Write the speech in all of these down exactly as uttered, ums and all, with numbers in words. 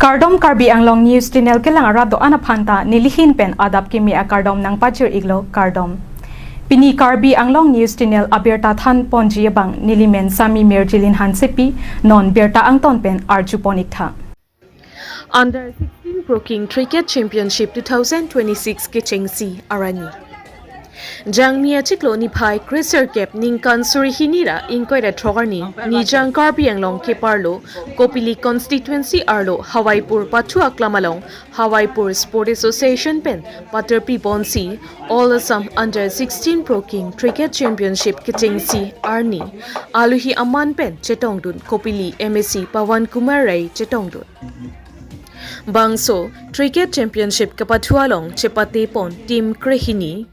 Kardom, Karbi Anglong News Channel kelang arat do-an aphan ta nelihin pen adap kimi akardom nangpachir-iklo, kardom. Pini Karbi Anglong News Channel abirta than ponji abang nelimen Sami Mirjilin Hansepi, non birta angton pen arju pon-iktha. Under sixteen Pro King Cricket Championship two thousand twenty-six kechengsi arni. Jangmi achiklo niphai kresirkep, ningkan suri hini ra ingkoi ra throk arni, Nijang Karbi Anglong keparlo, Kopili constituency arlo Hawaipur pathu aklam along Hawaipur Sport Association pen paterpi ponsi All Assam Under sixteen Pro King Cricket Championship kechengsi arni aluhi aman pen chetongdun Kopili M A C Pawan Kumar Rai chetongdun. Bangso Cricket Championship kapathu along chepate pon team krehini,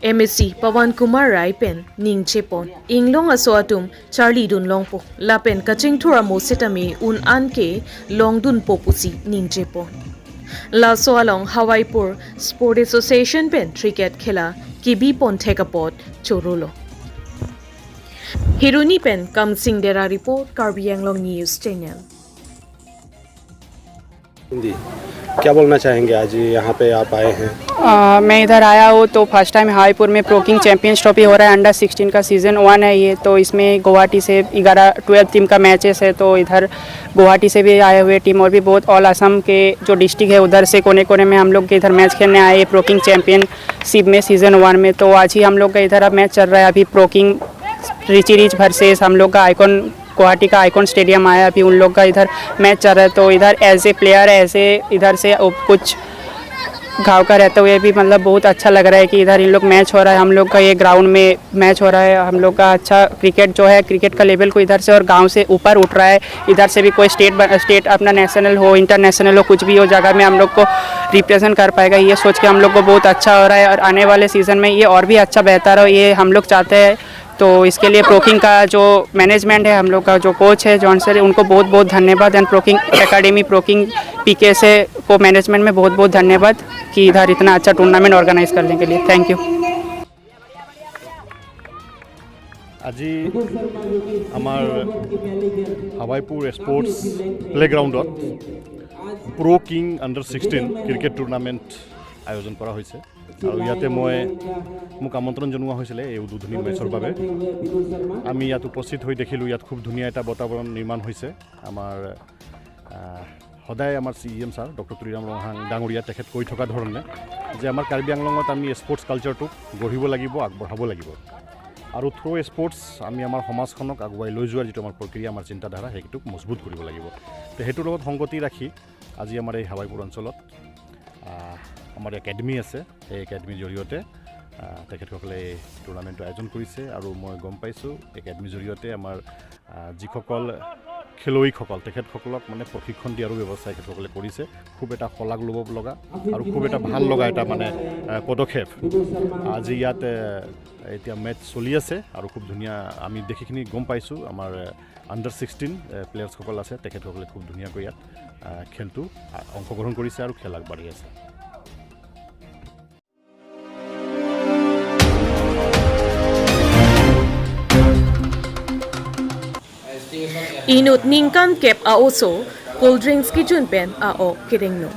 M A C Pawan Kumar Rai pen ningje pon, inglong aso atum charlidun longpo lapen kachingthur amo sitame un-an ke longdunpo pusi ningje pon. Laso along Hawaipur Sport Association pen cricket khela kebi pon thek apot chorolo. Kheroni pen Kamsing Dera report, Karbi Anglong News Channel. जी, क्या बोलना चाहेंगे, आज यहाँ पे आप आए हैं? अ, मैं इधर आया हूँ तो फर्स्ट टाइम हवाईपुर में प्रो किंग चैंपियंस ट्रॉफी हो रहा है। अंडर सिक्सटीन का सीजन वन है ये, तो इसमें गुवाहाटी से ग्यारह ट्वेल्व टीम का मैचेस है। तो इधर गुवाहाटी से भी आए हुए टीम और भी बहुत ऑल असम के जो डिस्ट्रिक्ट है उधर से कोने कोने में हम लोग के इधर मैच खेलने आए हैं प्रो किंग चैंपियनशिप में सीजन वन में। तो आज ही हम लोग का इधर अब मैच चल रहा है अभी pro king Richie Rich versus हम लोग का आइकॉन गुवाहाटी का आइकॉन स्टेडियम आया, अभी उन लोग का इधर मैच चल रहा है। तो इधर as a player, as a इधर से कुछ गाँव का रहते हुए भी मतलब बहुत अच्छा लग रहा है कि इधर इन लोग मैच हो रहा है, हम लोग का ये ग्राउंड में मैच हो रहा है। हम लोग का अच्छा क्रिकेट जो है, क्रिकेट का लेवल को इधर से और गांव से ऊपर उठ रहा है। इधर से भी कोई स्टेट स्टेट अपना नेशनल हो, इंटरनेशनल हो, कुछ भी हो, जगह में हम लोग को रिप्रेजेंट कर पाएगा, ये सोच के हम लोग को बहुत अच्छा हो रहा है। और आने वाले सीजन में ये और भी अच्छा बेहतर हो, ये हम लोग चाहते हैं। तो इसके लिए प्रो किंग का जो मैनेजमेंट है, हम लोग का जो कोच है जॉन सर, उनको बहुत बहुत धन्यवाद। And pro king academy, pro king PK से को मैनेजमेंट में बहुत बहुत धन्यवाद कि इधर इतना अच्छा टूर्नामेंट ऑर्गेनाइज करने के लिए। Thank you. আজি আমাৰ হাৱাইপুৰ স্পৰ্টছ প্লেগ্ৰাউণ্ডত প্ৰ' king under sixteen cricket tournament আয়োজন কৰা হৈছে। আৰু ইয়াতে মই, মোক আমন্ত্ৰণ জনোৱা হৈছিলে এই উদ্বোধনী মেচৰ বাবে। আমি ইয়াত উপস্থিত হৈ দেখিলোঁ, ইয়াত খুব ধুনীয়া এটা বাতাবৰণ নিৰ্মাণ হৈছে। আমাৰ আহ, সদায় আমাৰ C E M sir doctor Tuliram Ronghang ডাঙৰীয়া তেখেত কৈ থকা ধৰণে যে আমাৰ কাৰ্বি আংলঙত আমি স্পৰ্টছ কালচাৰটোক গঢ়িব লাগিব, আগবঢ়াব লাগিব। আৰু থ্ৰ' স্পৰ্টছ আমি আমাৰ সমাজখনক আগুৱাই লৈ যোৱাৰ যিটো আমাৰ প্ৰক্ৰিয়া, আমাৰ চিন্তাধাৰা, সেইটোক মজবুত কৰিব লাগিব। তো সেইটোৰ লগত সংগতি ৰাখি আজি আমাৰ এই হাৱাইপুৰ অঞ্চলত আহ, আমাৰ একেডেমি আছে, সেই একেডেমিৰ জৰিয়তে আহ, তেখেতসকলে এই টুৰ্ণামেণ্টটো আয়োজন কৰিছে। আৰু মই গম পাইছোঁ একেডেমিৰ জৰিয়তে আমাৰ আহ, যিসকল খেলুৱৈসকল, তেখেতসকলক মানে প্ৰশিক্ষণ দিয়াৰো ব্যৱস্থা তেখেতসকলে কৰিছে। খুব এটা শলাগ ল'ব লগা আৰু খুব এটা ভাল লগা এটা মানে আহ, পদক্ষেপ। আজি ইয়াত আহ, এতিয়া মেচ চলি আছে আৰু খুব ধুনীয়া, আমি দেখিখিনি গম পাইছোঁ, আমাৰ আণ্ডাৰ ছিক্সটিন প্লেয়াৰ্ছসকল আছে, তেখেতসকলে খুব ধুনীয়াকৈ ইয়াত আহ, খেলটো আহ, অংশগ্ৰহণ কৰিছে আৰু খেল আগবাঢ়ি আছে। Inut ningkan kep a-oso, cold drinks kijun pen a-ok kerengno.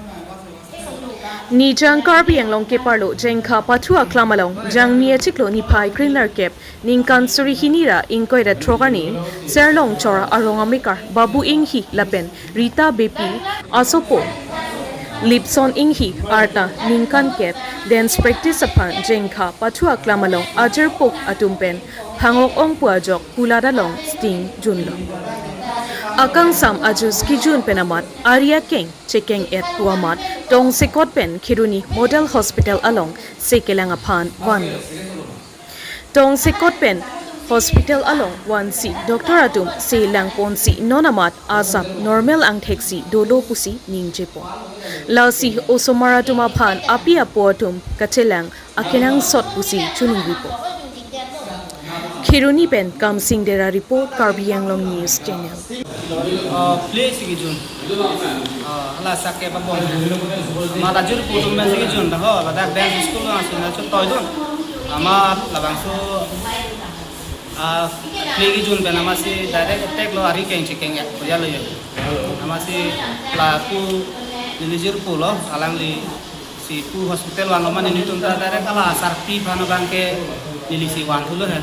Nijang Karbi Anglong keparlo Jengkha pathu aklam along, Jangmi achiklo niphai krenerkep, ningkan suri hini ra ingkoi ra throk arni, Serlong Chora arong amekar Babu Inghi lapen Rita Beypi asopo Lipson Inghi arta ningkan kep dance practice aphan Jengkha pathu aklam along ajirpok atum pen phangok ong pu ajok kulat along sting junlo. Akangsam ajus kijun pen amat ari akeng chekeng-et pu amat Tongsekot pen Kheroni Model Hospital along sekelang aphan vanlo. Tongsekot pen hospital along vansi doctor atum selang ponsi non amat asap normal angthek si dolo pusi ningje pon. Lasi osomar atum aphan api apo atum kachelang akenangsot pusi choningri pon. Kheroni pen Kamsing Dera report, Karbi Anglong News Channel. Play si kijun. Hala sak ke babon. Ma laju pu tum si kijun dah ho, ladak dance school ang si na chu toidun. Ama labangso play kijun pen ama si direct attack lo, ari keng chekeng-et ya lo yo. Amatsi lapu neli jirpo lo, alangli si pu hospital vanlo ma nelitum ta direct hala sarpi aphan abangke neli si vanthulo he.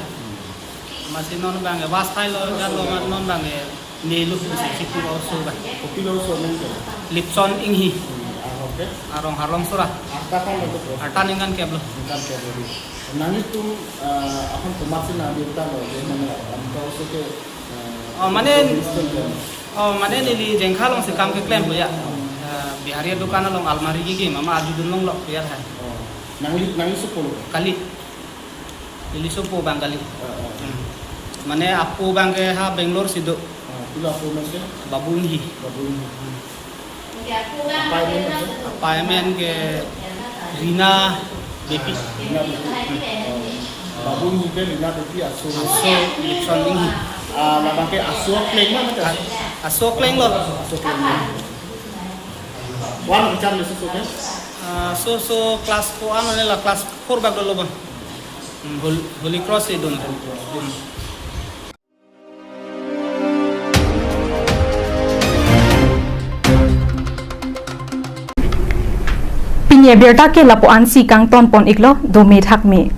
Amatsi non abangke vas thailo, janlo ma non abangke nelo pusi si pu oso abang. Kopi lo oso amen ke? Lipson Inghi. Hmm, arong ke? Arong Harlong Sora. Arta aphan lo to? Arta ningkan kep lo. Ningkan kep lo. Nanglitum, ah, aphan komatsi nang birta lo, je mane anke oso ke, ah, Oh, mane, Kristen ke? Oh, mane neli Jengkha alongsi kam keklem lo ya. Ah, Bihari adukan along almari kiki mama arjudun longlok ya hai. Oh. Nangli, nangli sopo lo? Kali. Neli sopo abang kali. Ah, ah. Hmm. Mane apo abangke ha Bangalore si do. Ah, pilo apo amen ke? Babu Inghi. Babu Inghi. Hmm. Apa amen ke? Apa amen ke Rina Beypi. Rina Beypi. Oh. Babu Inghi ke Rina Beypi aso. Aso Lipson Inghi. Ah, labangke aso akleng ma, mate? A-, aso akleng lo. Aso akleng lo. One kecham le oso ke? Ah, oso class four ano ne la class four bak dolo bang. Hmm, Hol-, Holy Cross si do. Hmm. Pini abirta ke lapu-ansi kangton pon iklo, dome thakme.